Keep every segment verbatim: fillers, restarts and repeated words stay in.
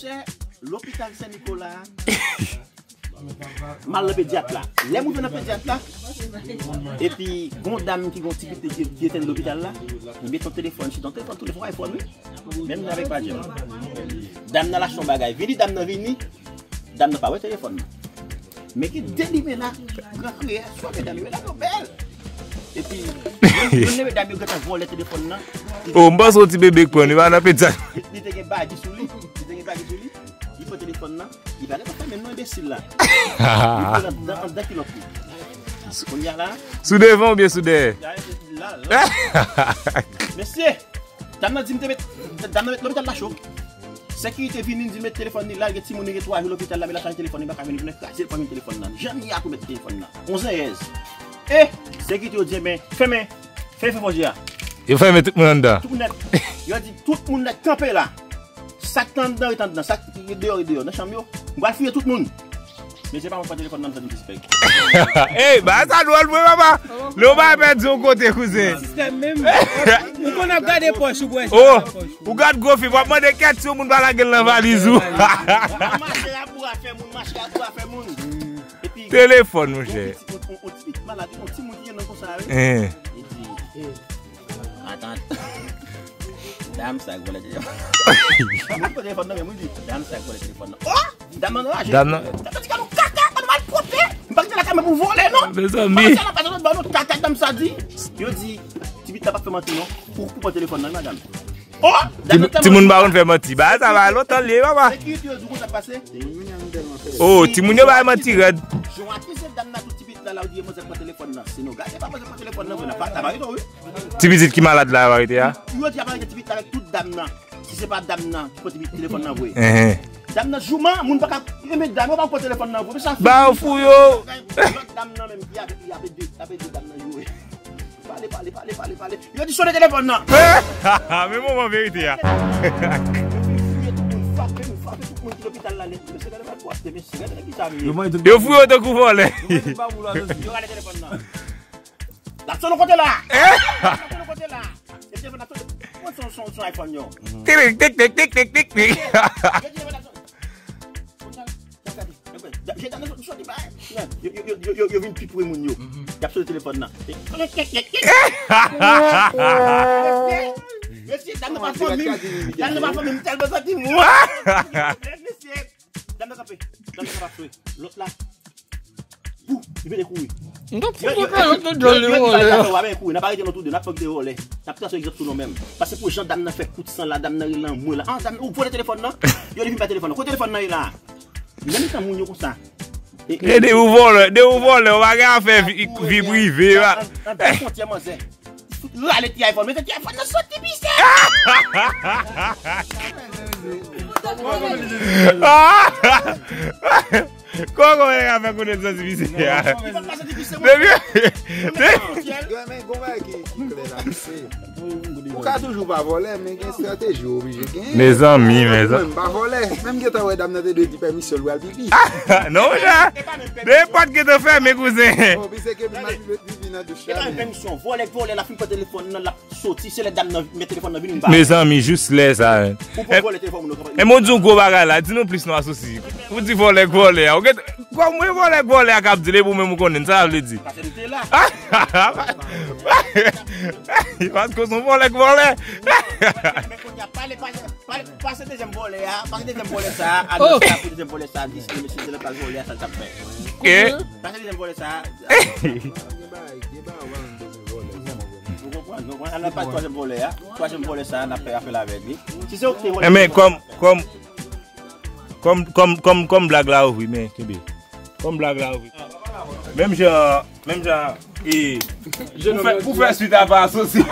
Chè, lopital Sen Nikola. M al nan pedyat la. Lè m rive nan pedyat la, epi gon dam ki gon ti pitit ki, ki etenn lopital la, li met yon telefòn, chita yon telefòn, telefòn iPhone, wi. Menm jan avèk Badjan. Dam nan lache yon bagay. Vini, dam nan vini. Dam nan pa wè telefòn nan. Men gen de limen la, gran kreyè, swa medam yo, medam yo bèl. Epi, youn, youn nan medam yo gentan vòlè telefòn nan. Oh, m panse yon ti bebe k pran, li pa nan pedyat. Li, li te gen bagi sou li. Li te gen bagi sou li. Li pran telefòn nan. Li pa gentan fèmen non, enbesil la. Li pran anndan, anndan kilòt li. Kounye a la. Sou devan oubyen sou dèyè? La, la, la. Mesye, dam nan di m te met, dam nan met lopital la cho. Sekirite vini, di l met telefòn li la, li gen timoun li gen twa jou lopital la, men l ap chaje telefòn li, li pa ka vini, vin kraze l, pran telefòn nan. Jan li a pou met telefòn nan. Onzè yèz. E, sekirite yo di, enben, fèmen, fè, fè fòje a. Yo fèmen tout moun anndan. Tout nèt. Yo di, tout moun nèt kanpe la. Sa k te anndan, ret anndan. Sa k deyò, ret deyò. Nan chanm yo, m pral fouye tout moun. Mesye pa konn pran telefòn nan, sa vin sispèk. Ey, bagay sa dwòl vre, papa. Lè w pa pèdi yon kote, kouzen. Sistèm menm. Ou konn ap gade pòch ou, bwè. Oh, ou gad gwo fi, w ap mande kèt si yon moun pa lage l nan valiz ou. Mache a boure afè moun, mache a boure afè moun. Epi, telefòn, monchè. Yon ti, yon, yon, yon ti pitit malad, yon timoun ki gen nan konsa, wi. Hein. Li di, Atant. Dam sa k vòlè telefòn. Mwen pran telefòn nan men mwen, di, dam sa k vòlè telefòn nan. Oh! Dam nan raje. Dam nan. Dam nan di, "Gad yon kaka, gad yon malpwòpte. M pa kite lakay mwen pou vòlè, non." Mezanmi. Pase nan, pase nan, ba nou kaka, dam sa di. Yo di, ti pitit la pa fè manti, non. Pou, pou pran telefòn nan, madanm. Oh! Dam nan timoun pa konn fè manti. Ba, sa va lontan li, papa. Sekirite yo di konsa pase. Oh, timoun yo bay manti rèd. Jan w akize dam nan tou ti pitit la, la, ou di manzè pran telefòn nan. Si nou gade pa manzè pran telefòn nan, vre, nan pa, ta pa rete, wi. Ti pitit ki malad la, yo arete a? Yo di ap arete ti pitit la avèk tout dam nan. Si se pa dam nan ki pote telefòn nan vre. Enhen. Dam nan jouman, moun pa ka, e medam yo pa pote telefòn nan vre. Sa ba ou fou yo. Lòt dam nan menm ki avèk li ap ede, ap ede dam nan joure. Pale, pale, pale, pale, pale. Yo di sone telefòn nan. Men moman verite a. Yo fin fouye tout moun, frape, frape tout moun ki lopital la nèt. Mesye, gade malpwòpte, mesye, gade ki sa m ye. Yo fouye w tankou vòlè. Yo rale telefòn nan. L ap sone kote la. L ap sone kote la. E telefòn ap sone. Mwen se yon, se yon, se yon iPhone yo. Tik, tik, tik, tik, tik, tik, tik. Yo telefòn ap sone. Kounye a, gade, gade, gade, gade, sone bay. Yo, yo, yo, yo, yo, yo vin pi pre moun yo. Y ap sone telefòn nan. E, mesye, dam nan pa fanmi m. Dam nan pa fanmi m, tèlman santi m. Mesye, dam nan kanpe. Dam nan kanpe ap swe. Lòt la. Pou, li pete kouri. M t ap fout yon kalòt nan djòl li, vòlè a. Yo di, "Wa ben kouri, n ap arete nou tou de, n ap fè w te vòlè." N ap trase egzanp sou nou menm. Pase pou jan dam nan fè kout san la, dam nan rele anmwe la. Ah, dam, ou vòlè telefòn nan? Yo, li vin bay telefòn nan. Kote telefòn nan ye la? Menm tan moun yo konsa. E, e, de ou vòlè, de ou vòlè, ou pa gen afè vi, vi prive, va. An, an, an, an, fwontyè manzè. Fout rale ti iPhone, men se ti iPhone nan soti pise. Kòman nèg ap fè konnen l soti pise a? Depi, depi. Gen, men gon bagay ki, ki klè la, se, ou ka toujou pa vòlè, men gen estrateji ou oblije genyen. Mezanmi, mezanmi. Mwen, m pa vòlè. Menm gentan wè dam nan te dwe di pèmisyon l pral pipi. Non, monchè. Nenpòt gentan fèmen, kouzen. Bon, pi se ke m al pipi nan douch la. E pa menm pèmisyon. Vòlè, vòlè, l ap fin pran telefòn nan, l ap soti, se lè dam nan met telefòn nan vini, m pa. Mezanmi, jis lè sa. Ou pran vòlè telefòn moun nan. E mwen di yon gwo bagay la, di nou plis non, asosi. Ou di vòlè k vòlè a. Ou gen, kòm mwen vòlè k vòlè a k ap di l, e pou menm ou konnen, sa sa vle di? Paske m te la. Paske w se yon vòlè k vòlè. Men kounye a, pale, pale, pale, pase dezyèm vòlè a, pase dezyèm vòlè sa a, al nan sa pou dezyèm vòlè sa a, di si mesye se lòt al vòlè a, sa l t ap fè. Pase dezyèm vòlè sa a. Ou konprann, ou konprann. Al nan pase twazyèm vòlè a. Twazyèm vòlè sa a, n ap fè apèl avèk li. Si se ou ki te vòlè. Enben, kòm, kòm, kòm, kòm, kòm, kòm blag la ouvri, men, kenbe. Kòm blag la ouvri. Menm jan, menm jan, e, pou fè, pou fè swit a pa asosi.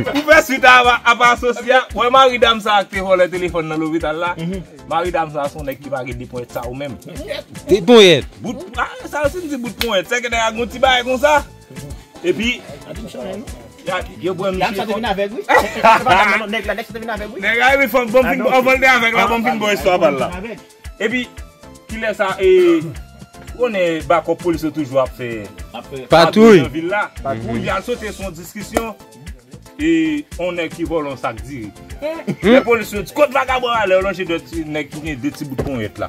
Pou fè swit a pa, a pa asosi a, wè mari dam sa a ki te vòlè telefòn nan lopital la. Mari dam sa a se yon nèg ki pa gen de ponyèt sa ou menm. De ponyèt. Bout, ah, sa yo si m di bout ponyèt, se ke nèg la gon ti bagay konsa. Epi, yo pran misye. Dam sa te vin avèg, wi. Nèg la, nèg sa te vin avèg, wi. Nèg la, epi fò m, bon, fin, anvan l te avèg la, bon, fin, bon, istwa pa l la. Epi, kilè sa, e, ou konnen bakòp polis yo toujou ap fè patwouy nan vil la. Patwouy. Epi, al sote sou yon diskisyon. E, yon nèg ki vòlè yon sak diri. Lè polis yo di, kot vagabon a lè yo lonje dwèt nèg ki gen de ti bout ponyèt la.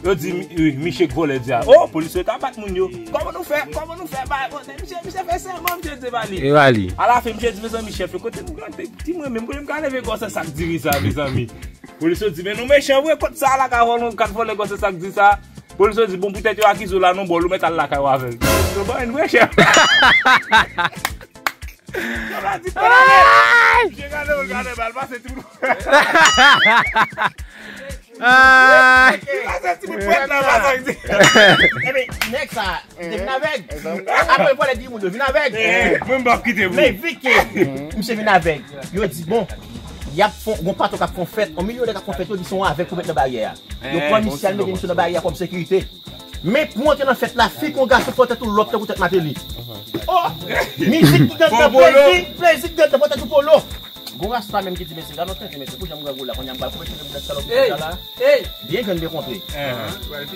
Yo di, mi- wi, Miche k vòlè di a. Oh, polis yo ta bat moun yo. Kòman nou fè? Kòman nou fè? Ba, bon, Miche, Miche fè sèman, Miche di ba li. E ba li. Alafen, Miche di, mezanmi, chèf, kote nou gade? Di mwen menm, kote m ka leve gwosè sak diri sa, mezanmi? Polis yo di, men nou mechan vre, kot sa la ka vòlè, kat vòlè gwosè sak diri sa? Polis yo di, bon, poutèt yo akize w la, non, bon, ou mèt al lakay ou avè l. Yo ban yon vre chèf. Yo la di, fè la, men. Misye gade w, gade, bal pase ti bout. Ay. Li pase ti bout pwèt la, pase. Ebyen, nèg sa, li te vin avèg. Apre, vòlè di moun yo vin avèg. Mwen, m p ap kite pou. Men vi ke misye vin avèg. Yo di, bon, y ap fè, gon patwon k ap fè yon fèt, yon milyonè k ap fè yon fèt, yo di se yon avèg pou met nan baryè a. Yo pran misye al mete misye nan baryè a kòm sekirite. Men pou antre nan fèt la, fi kon gason fò tèt ou lòp tankou tèt Mateli. Oh! Mizik ki gentan plezi, plezi ki gentan fò tèt ou polo. Gon rasta menm ki di, mesye, gade yon tenten, mesye, pou jan m grangou la, kounye a m pral koupe cheve m nan salòp sa la. Byen grenn byen kontre.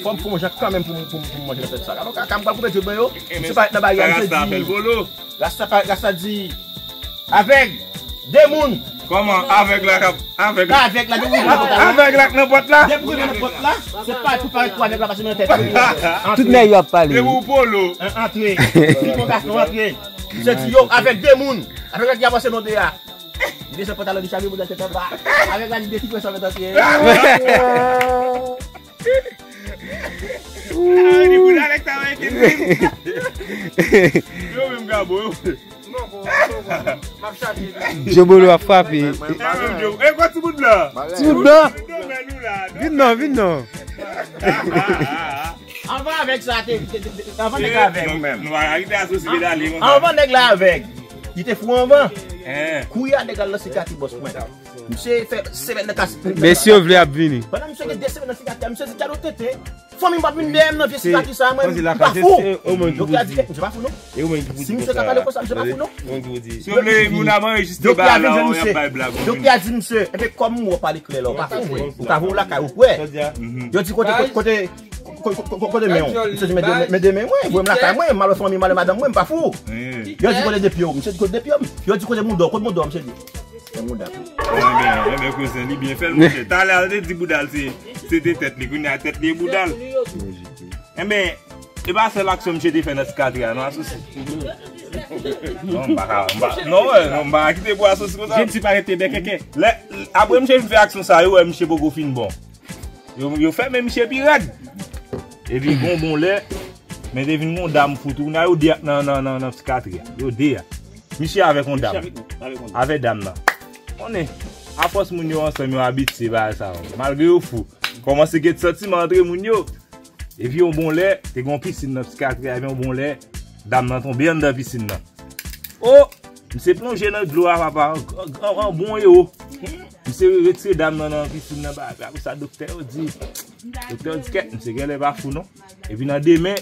Fò m fè yon jan kanmenm pou m, pou m, pou m manje nan tèt sa. Gade yon kaka m pral koupe djòb mwen yo. Misye parèt nan baryè a, misye di, rasta pa, rasta di, avèg, de moun. Kòman avèg la k ap, avèg la? Avèg la, depi w rive nan pòt la. Avèg la k nan pòt la? Depi w rive nan pòt la, se pa pou parèt pou avèg la pase nan tèt ou. Tout nèg yo ap pale. Depi w polo. Antre. Li pran gason, antre. Misye di, yo, avèg de moun. Avèg la ki avanse nan de a. Li desann pantalon li, chame bouda tèt anba. Avèg la, li de ki pwen san mèt antre. Li bouda avèk sa, avèk yo menm gabo yo. Djobolo ap frape. E kwa ti bout blan? Ti bout blan? Vin non, vin non. Anvan avèg sa te, te, te, te, anvan nèg la avèg. Nou pa ka kite asosi pedale konsa. Anvan nèg la avèg. Li te fou anvan. Kounye a nèg la lanse kati bòs mwen. Misye fè semèn nan kas. Mesye yo vle ap vini. Pandan misye gen de semèn nan sikatri a, misye di, gade yon tenten. Fanmi m p ap vin dèyè m nan vye sikatri sa a, mwen, m pa fou. Doktè a di, misye pa fou non. Si misye ka pale konsa, misye pa fou non. Si w vle, moun ap anrejistre bagay la, w ap bay blag. Doktè a di misye, enben kòm m wè w pale klè la, w pa fou vre. Ou ka voye w lakay ou kwè. Yo di kote, kote, kote men w. Misye di, men de men mwen, voye m lakay mwen, m al wè fanmi m, m al wè madanm mwen, m pa fou. Yo di kote de pye w, misye di kote de pye m. Yo di kote mouda w, kote mouda w, misye di. Fè mouda pou. Enben, enben, kouzen, li byen fè l, monchè. Talè a, l te di bouda l se, se te tèt li, kounye a tèt li e bouda l. Enben, e pa sèl aksyon misye te fè nan sikatri a, non, asosi. Non, m pa ka, m pa, non, wè, non, m pa ka kite pou asosi konsa. Jezi pa rete bèkèkè. Lè, apre misye fin fè aksyon sa yo, wè, misye poko fin bon. Yo, yo fèmen misye pi rèd. Epi gon bon lè, men te vin gon dam fou tou. Kounye a yo de nan, nan, nan, nan sikatri a. Yo de a. Misye avèk yon dam. Avèk dam nan. Konnen, afòs moun yo ansanm, yo abitye bagay sa yo. Malgre yo fou, kòmanse gen santiman antre moun yo. Epi yon bon lè, te gen yon pisin nan sikatri a, epi yon bon lè, dam nan tonbe anndan pisin nan. O! Misye plonje nan dlo a, papa, an, an, an bon ewo. Misye retire dam nan nan pisin nan, ba, apre sa, doktè yo di, doktè yo di, kèt, misye genlè pa fou, non. Epi nan demen,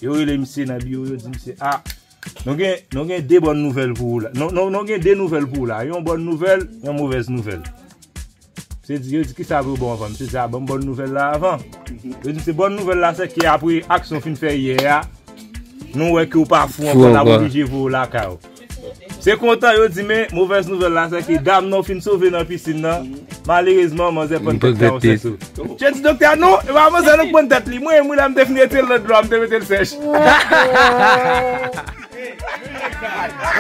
yo rele misye nan biwo, yo di misye, a, nou gen, nou gen de bòn nouvèl pou ou la. Nou, nou, nou gen de nouvèl pou ou la. Yon bòn nouvèl, yon movèz nouvèl. Misye di, yo di, kisa pou yo ba w anvan? Misye di, a, ban m bòn nouvèl la avan. Yo di, se bòn nouvèl la, se ke apre aksyon fin fè yè a, nou wè ke w pa fou ankò, n ap oblije voye w lakay ou. Se kontan, yo di, men movèz nouvèl la, se ke dam nan w fin sove nan pisin nan, malerezman, manzè pran tèt la yon sèso. Misye di doktè a, non, e pa manzè nan k pran tèt li. Mwen, mwen la, m te fin retire l nan dlo a, m te mete l sèch.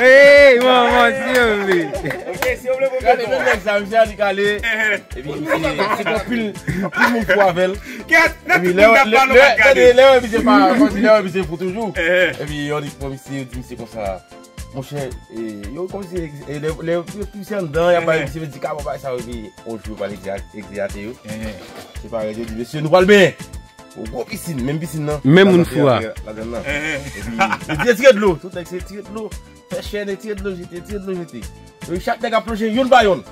Ey, manman, si yo vle. Ok, si yo vle pou gade menm nèg sa, misye a li kale. Epi misye, se anpil, anpil moun fou avè l. Epi lè, lè, lè, tande, lè misye pa, lè misye fou toujou. Epi yo di, pran misye, yo di misye konsa. Monchè, e, yo kòmsi, e, lè, lè, yo misye anndan, y ap bay misye medikaman, bay sa yo, epi yon jou yo pral egza-, egzeyate yo. Se parèy, yo di, mesye, nou pral benyen. Yon gwo pisin, menm pisin nan. Menm moun fou a. Ladan nan. Epi, yo di, tire dlo. Tout nèg se tire dlo. Fè chèn, tire dlo, jete, tire dlo, jete. Yo, chak nèg ap plonje, youn pa youn.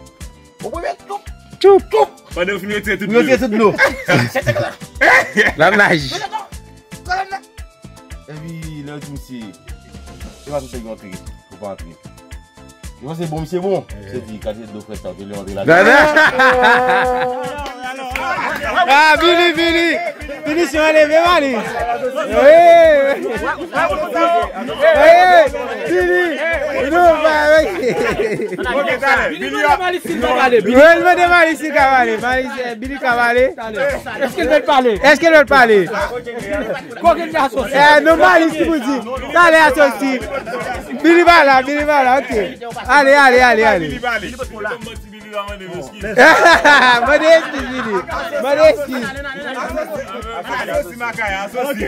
Ou premye, toup, toup, toup. Pandan yo fin retire tout dlo. Yo retire tout dlo. Chèn nèg la. L ap naje. Epi, lè yo di misye, e pa tout nèg yo antre, ou pa antre. Yo panse bon, misye bon. Misye di, kalite dlo frèt sa, ou te vle antre ladan. Ah, vini, vini. Vini, si yo leve, mani. Ey! Ey! Vini! Nou pa, wi. Ok, talè. Billy mande Malis si l ka pale. Wi, l mande Malis si l ka pale. Malis, eh, Billy ka pale. Èske l vle pale? Èske l vle pale? Kote l asosi? Eh, non, Malis ki pou di. Talè asosi. Billy pa la, Billy pa la, ok. Ale, ale, ale, ale. Mande eskiz, Billy. Mande eskiz. Asosi makaya, asosi.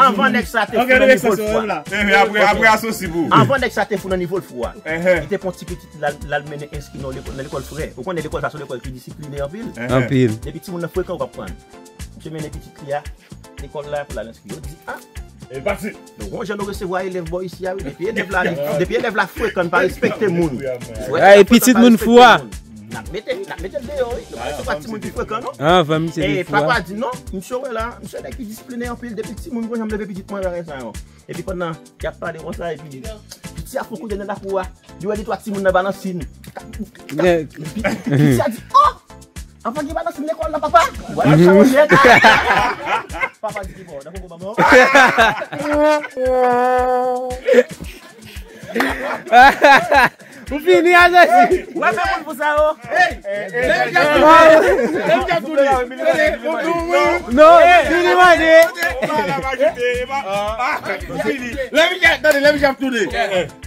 Anvan nèg sa te fou nan nivo l fwa. Apre, apre asosi pou. Anvan nèg sa te fou nan nivo l fwa. Li te pran ti pitit l al, l al mennen enskri nan lekòl, nan lekòl frè. Ou konnen lekòl sa se yon lekòl ki disipline anpil. Anpil. Depi timoun nan frekan ou p ap pran. Misye mennen pitit li a lekòl la pou l al enskri. Yo di, ah, e pati. Nou gon jan nou resevwa elèv bò isi a, wi. Depi elèv la, depi elèv la frekan, pa respekte moun. Ay, pitit moun fou a. N ap mete, n ap mete l deyò, wi. Nou pa resevwa timoun ki frekan, non. Anvan misye te fou a. Papa di non, misye wè la, misye nèg ki disipline anpil, depi timoun gon jan m leve pitit mwen bagay sa yo. Epi pandan y ap pale konsa, epi piti a fon kote nan lakou a, li wè de twa timoun nan balansin. Piti a di, oh! Anvan gen balansin lekòl la, papa! Wala sa ou yè. Papa di ki bò, nan koko manman. Ou fini, asosi. Wè, men moun pou sa yo. Non, fini mande. Lè misye ap tounen.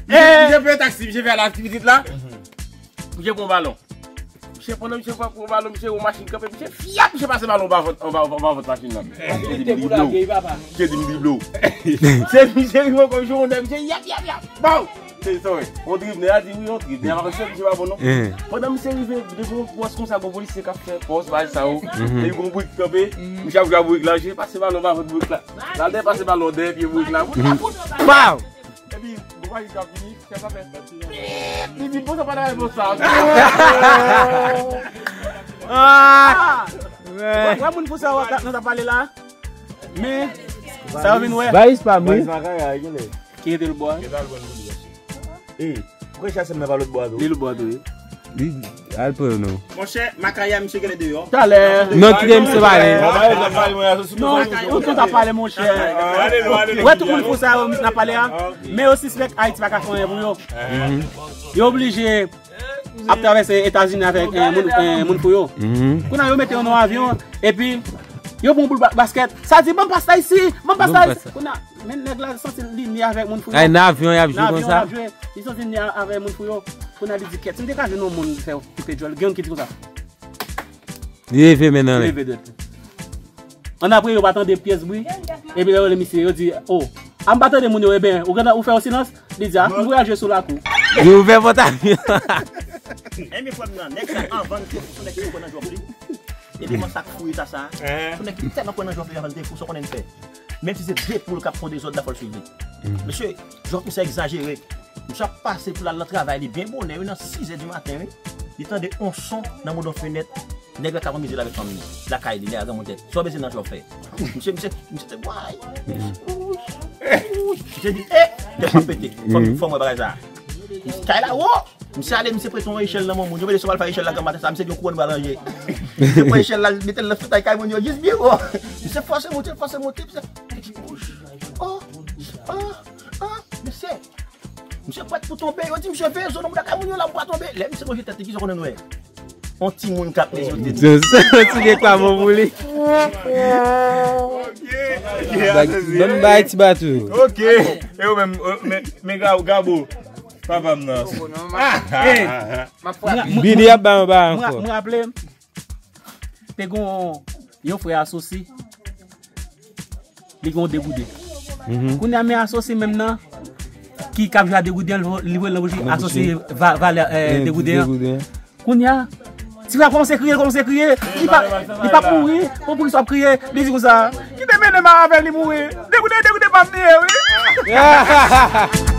Misye peye taksi, misye fè al ak pitit la. Misye pran balon. Misye pandan misye pran balon, misye yon machin kanpe, misye fyap, misye pase balon anba vant, anba, anba vant machin nan. Misye di m drible w. Misye di m drible w. Se misye rive ankò, misye yon nèg, misye yap, yap, yap. Baw! Se sa, wi. On drible, nèg la di wi, on drible. Nèg la pa konn misye pa bon non. Pandan misye rive devan yon pòs konsa, gon polisye k ap fè pòs, bagay sa yo. Epi gon brik kanpe, misye ap jwe ak brik la, misye pase balon anba vant brik la. L al dèyè pase balon dèyè pye brik la. Baw! Epi, gon machin k ap vini, kè sa fè. Li di, bon, sa pa nan bon sa. Ah! Wè moun pou sa w ap, nou t ap pale la. Men, sa yo vin wè. Bayis pa mwen. Ki rete lòt bò a? Ey, poukò chase m nan pa lòt bò a tou? Li lòt bò a tou, wi. Li al pran non. Monchè, makaya misye genlè deyò. Talè. Non, kite misye pale. Non, ou tout ap pale, monchè. Wè tout moun pou sa yo n ap pale a. Men yo sispèk Ayiti pa ka fè anyen pou yo. Yo oblije ap travèse Etazini avèk, eh, moun, eh, moun pou yo. Kounye a yo mete yo nan avyon, epi yo pran boul ba-, baskèt. Sa di, "Ban m pas la isi, ban m pas la isi." Kounye a, men nèg la santi li ni avèk moun pou yo. Ay, nan avyon y ap jwe konsa? Nan avyon y ap jwe. Li santi li ni avèk moun pou yo. Kounye a li di, "Kèt, si m te ka jwenn yon moun fè koupe djòl." Gen yon ki di konsa. Li leve men nan lè. Li leve dwèt. Annapre, yo pa tande pyès bri. Epi lè yo rele misye, yo di, "O, a m pa tande moun yo, ebyen, ou gentan, ou fè yon silans?" Li di, "A, m voyaje sou lakou." Li ouvè pòt avyon. Enben, frè m nan, nèg sa anvan l te fou, se nèg ki kwè nan jòf li. Epi kòman sa k fou eta sa? Se nèg ki tèlman kwè nan jòf li, anvan l te fou, sa w konnen l fè. Menm si se de poul k ap fè dezòd la, fò l swiv li. Mesye, jòf misye egzajere. Misye ap pase pou l al nan travay li byen bonè, wi, nan sizè di maten, wi. Li tande on son nan modo fenèt. Nèg la ka pran mize l avèk fanmi l. Lakay li, nèg la granmoun tèt. Sa w bezwen nan jòf fè? Misye, misye, misye te, way. Misye di, e, tèt mwen pete. Fò m, fò m wè bagay sa. Kay la wo. Misye ale, misye prete yon echèl nan men moun. Yo mete sou al fè echèl la granmaten sa. Misye di yon kouwòn pral ranje. Misye pran echèl la, mete l nan fenèt kay moun yo jis byen wo. Misye fòse monte, fòse monte, misye. Oh, oh, oh, misye. Misye prèt pou tonbe, yo di misye veye zo nan bouda kay moun yo la pou pa tonbe. Lè misye lonje tèt li, kisa w konnen l wè? On timoun k ap mezi yon tete. Ti dekwa bon pou li. Ban m bay ti batou. Ok. E ou menm, men, men Gabo, papa m nan. Bidi ap ba yon ba ankò. Mwen raple, te gon yon frè asosi. Li gen yon degouden. Kounye a, men asosi menm nan, ki k ap jwe a degouden an, li voye l nan bouch li, asosi va-, valè, eh, degouden an. Kounye a, ti frè a kòmanse kriye, li kòmanse kriye, li pa, li p ap mouri, bon, poukisa w ap kriye? Li di konsa, kite mennen m avè l, li mouri. Degouden, degouden pa m li ye, wi.